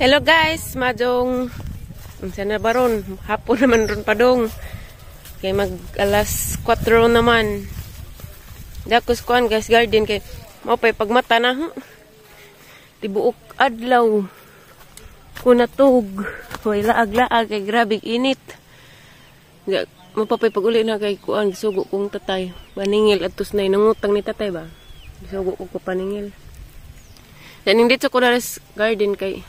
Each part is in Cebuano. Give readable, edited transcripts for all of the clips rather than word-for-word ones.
Hello guys, madong unsa na baron, hapon naman ron padong. Kay mag alas 4 naman. Dakos kuan guys garden kay mao pay pagmata na. Tibuok adlaw. Kunatog. Hoy laag-laag kay grabe init. Mapapay pag-uli na kay kuan gisugo kong tatay. Paningil adtos nay nangutang ni tatay ba. Gisugo ko ko paningil. Yan dito ko na garden kay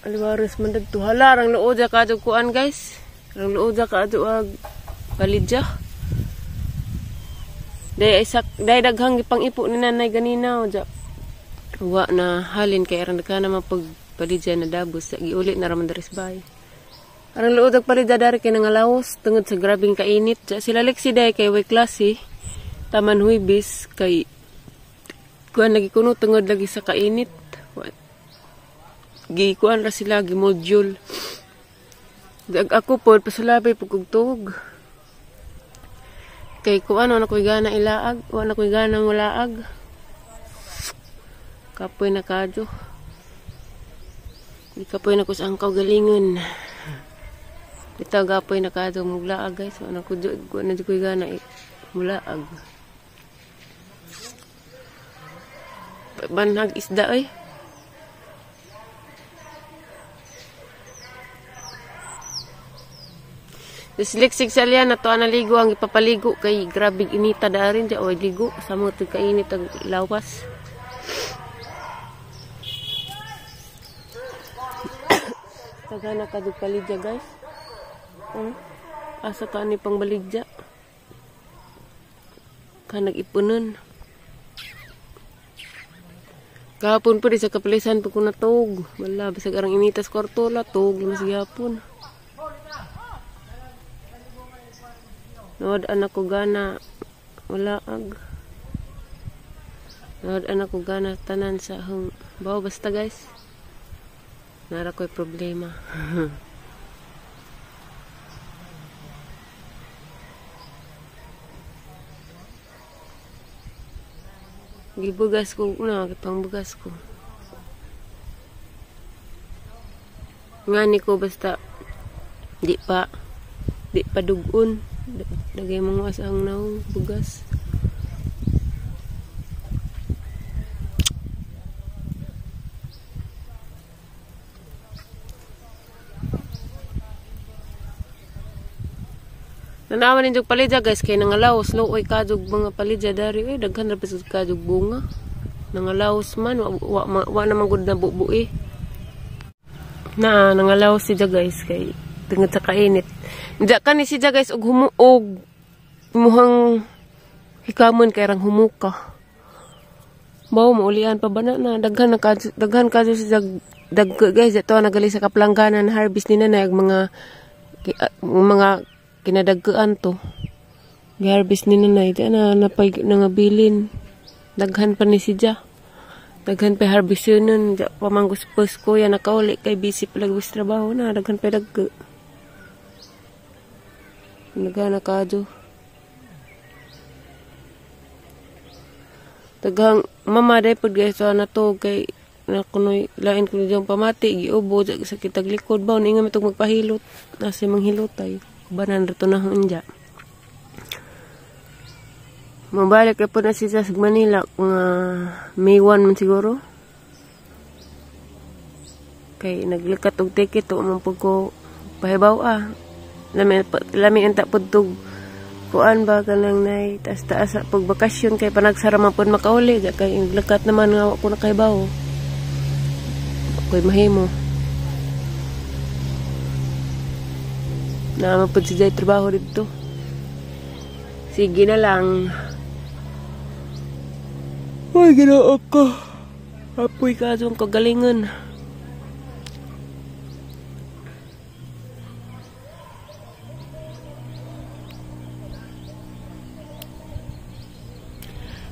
Alwares man dagto hala rang luod ja kadto kuan guys. Rang luod ja kadto ag palidya. Day isak day daghang gipang-ipo ni nanay ganina o ja. Wa na halin kay aron daghan naman pag palidya na dabos sa giuli na ra man diri sa bahay. Arang luod ag palidya dari kay nangalaos tungod sa grabeng kainit. Ja sila Lexi day kay way klase taman Huwebes kay kuan lagi kuno tungod lagi sa kainit. Gikuan ra sila gi-module. Ako po pasulabi pug kog tuog. Kay kuan wala koy gana ilaag, wala koy gana mulaag. Kapoy na kadyo. Di kapoy na ko sa angkaw galingon. Bitaw gapoy na kadyo muglaag guys, wala ko wala jud koy gana mulaag. Banhag isda oy. Disliksik sa liyan na to naligo ang ipapaligo kay grabe inita darin ja oy ligo samo tig kainit ang lawas. Tagana ka dug palidya guys. Oh, asa ka ni pangbaligya. Ka nag-ipunon. Gahapon po di sa kapalisan pag ko natog. Wala bisag arang inita sa kwarto la tog mas gihapon. Nood anak ko gana wala ag. Nood anak ko gana tanan sa hong bawo basta guys. Nara ko'y problema. Gibugas ko na pangbugas ko. Ngani ko basta di pa dugon. Dagay mga ang naong bugas. Tanawan ninyo palidya guys kay nangalaos luoy kadug mga palidya dari oy daghan ra bisag kadug bunga. Nangalaos man wa naman gud na bubui. Na nangalaos siya guys kay tungod sa kainit. Diya kani siya guys og humuog muhang hikamon kay rang humuka. Bawo maulian pa ba na daghan na daghan kadto siya dag guys ato nagali sa kaplangganan harvest ni nanay og mga kinadagkaan to. Gi-harvest ni nanay di na napay nangabilin. Daghan pa ni siya. Daghan pa harvest nun diya pa mangguspas ko ya nakauli kay busy pa lagi sa trabaho na daghan pa dagko. Nagana kadyo. Daghang mama day pud guys na to kay na kunoy lain kuno diyang pamati giubo sa kitag likod ba ninga mitog magpahilot nasa manghilotay banan ra to na unja. Mabalik ra pud na siya sa Manila mga May 1 man siguro. Kay naglikat og ticket to man pud ko pahibaw ah. Lami ang tapod tug kuan ba kanang nay taas-taas sa pagbakasyon kay panagsara man pud makauli kay lakat naman nga wa ko nakaibaw. Ako'y mahimo. Naa man pud si Jay trabaho didto. Sige na lang. Ay Ginoo ko. Apoy ka ang kagalingon.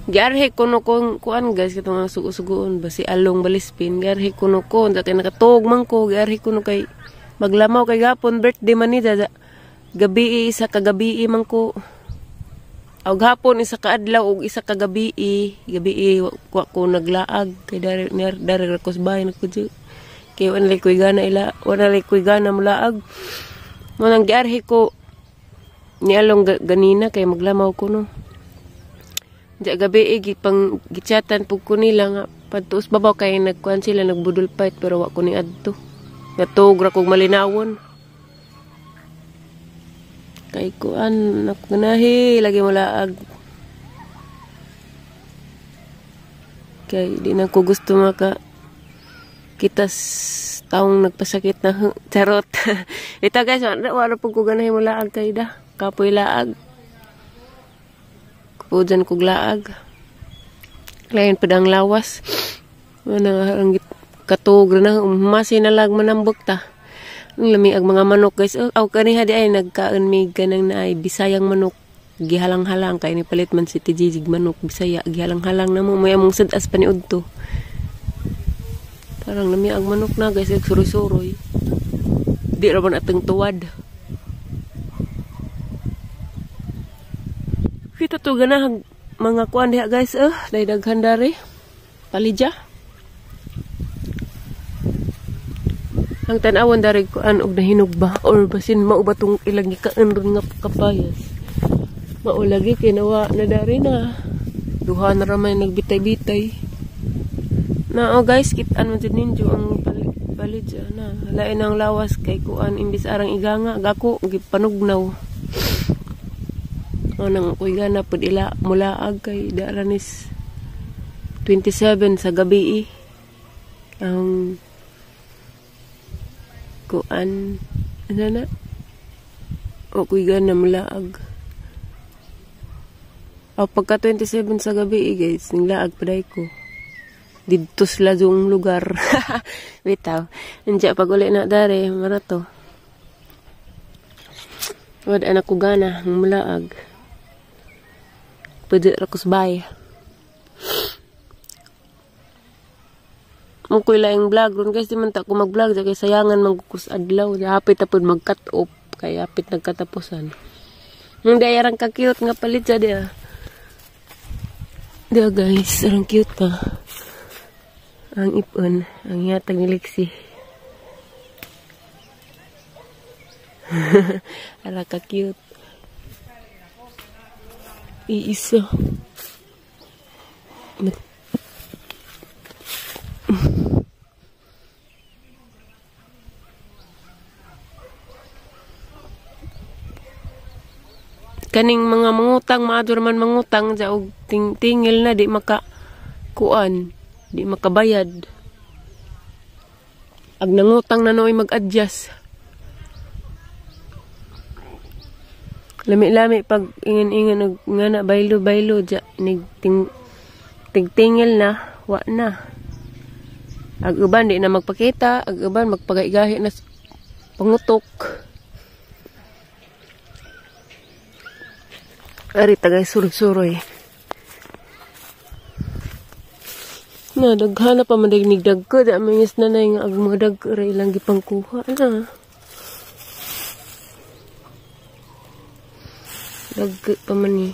Giarhe kuno kong kuan guys katong sugo-sugoon ba si Along Balispin giarhe kuno ko unsa kay nakatuog man ko giarhe kuno kay maglamaw kay gapon birthday man ni gabi isa kagabi man ko Og hapon isa ka adlaw og isa ka gabi, gabi wa ko naglaag kay dari dari ra ko sa bahay nagkudyo. Kay wala koy gana ila, wala koy gana mulaag. Mo nang giarhi ko nialong ganina kay maglamaw ko no. Diya gabi gipang gichatan pug ko nila nga padtuos babaw kay nagkuan sila nagbudol fight pero wa ko ni adto. Natuog ra kog malinawon. Kay kuan nakuganahi lagi mulaag. Kay di na ko gusto maka kita taong nagpasakit na charot. Ito guys, wala pug ko ganahi mulaag kay da. Kapoy laag. Kupudan kog laag. Lain padang lawas. Mana ang katuog na umasi na lag manambok ta. Ang lami ag mga manok guys. Oh, aw kaniha di ay nagkaon mi ganang naay Bisayang manok. Gihalang-halang kay ni palit man si Tijijig manok Bisaya. Gihalang-halang na mo may among sad-as pa ni udto. Parang lami ag manok na guys, suroy-suroy. Di ra man atong tuwad. Kita to ganahag mga kuan diha guys, oh, day daghan dari. Palidya. Ang tan-awon dari kuan og nahinog ba or basin mao ba tong ilang gikaan ron nga kapayas. Mao lagi kay nawa na dari na. Duha na ra may nagbitay-bitay. Na oh guys, kit-an man jud ninyo ang palidya na. Lain ang lawas kay kuan imbis arang iganga gako gipanugnaw. O nang ako'y gana pud ila mulaag kay daranis 27 sa gabi ang kuan ano na ako'y gana mulaag. O pagka 27 sa gabi guys, ninglaag paday ko didto sila yung lugar. Bitaw nandiya pag uli na dare marato wad anak ko gana mulaag. Pwede ra ko sa bahay. Mo ko'y laing vlog ron guys, di man ta ko mag-vlog kay sayangan man ko sa adlaw. Hapit na pud mag-cut off kay hapit nagkatapusan. Nang di arang ka cute nga palit sa diya. Diya guys, arang cute pa. Ang ipon, ang yatag ni Lexi. Ara ka cute. Iisa. Kaning mga mangutang, maador man mangutang ja og tingil na di maka kuan, di makabayad. Ag nangutang na nooy mag-adjust. Lami-lami pag ingan-ingan og ngana baylo-baylo ja nig tingtingil na wa na. Ag uban di na magpakita, ag uban magpagaigahi na pangutok. Ari tagay suroy-suroy. Na daghana pa man dig dagko da mangis na nay nga ag mga dagko ra ilang gipangkuha na. Dagko pa man ni.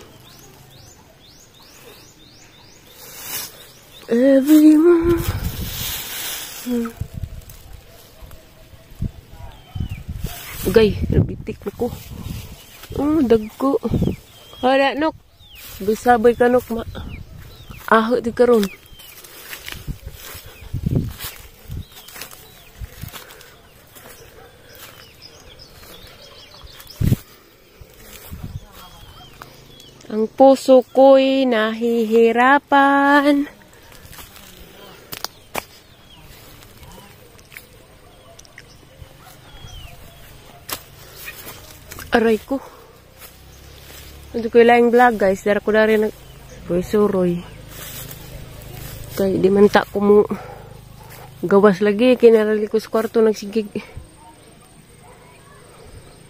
Every month. Gay, nabitik na ko. Oh, dagko. Wala nok. Bisaboy ka nok ma. Aho di karon. Ang puso ko'y nahihirapan. Aray ko. Ito ko yung vlog guys. Dara ko na rin nag-suroy. Kay di man ta ko mo gawas lagi. Kinarali ko sa kwarto nagsigig.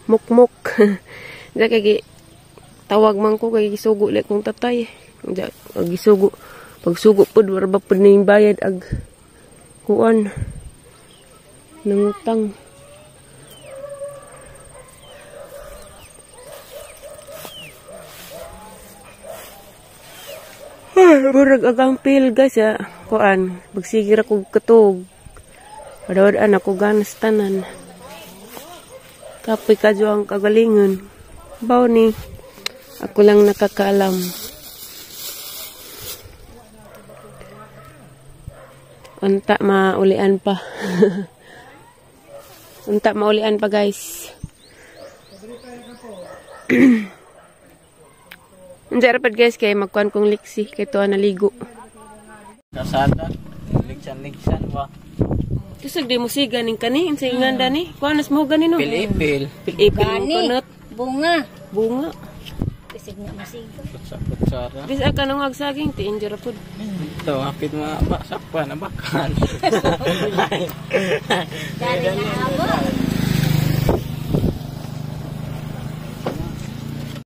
Mukmuk. Diya kay tawag man ko kay gisugo like kong tatay. Diya gisugo. Pagsugo pod wala ba pod ning bayad ag kuan nangutang. Murag agampil, guys, ya. Kuan, pagsige ra kog katog. Wala ako ganas tanan. Kapoy kadyo ang kagalingon. Baw ni. Ako lang nakakaalam. Unta maulian pa. Unta maulian pa, guys. Unsa ra pad, guys, kay magkuan kong liksi kay tuwa naligo. Kasada. Ligsan-ligsan ba? Kusog di mo siga ning kani unsa inganda ni? Kuan nas mo gani no. Pilipil. Pil-ipil mo Gani. kunot. Bunga. Bunga. Kasig na masiga. Kutsa-kutsara. Bisa ka nang agsaging ti injure pud. Ito, hapit mga baksapan, abakan. Dari na abo.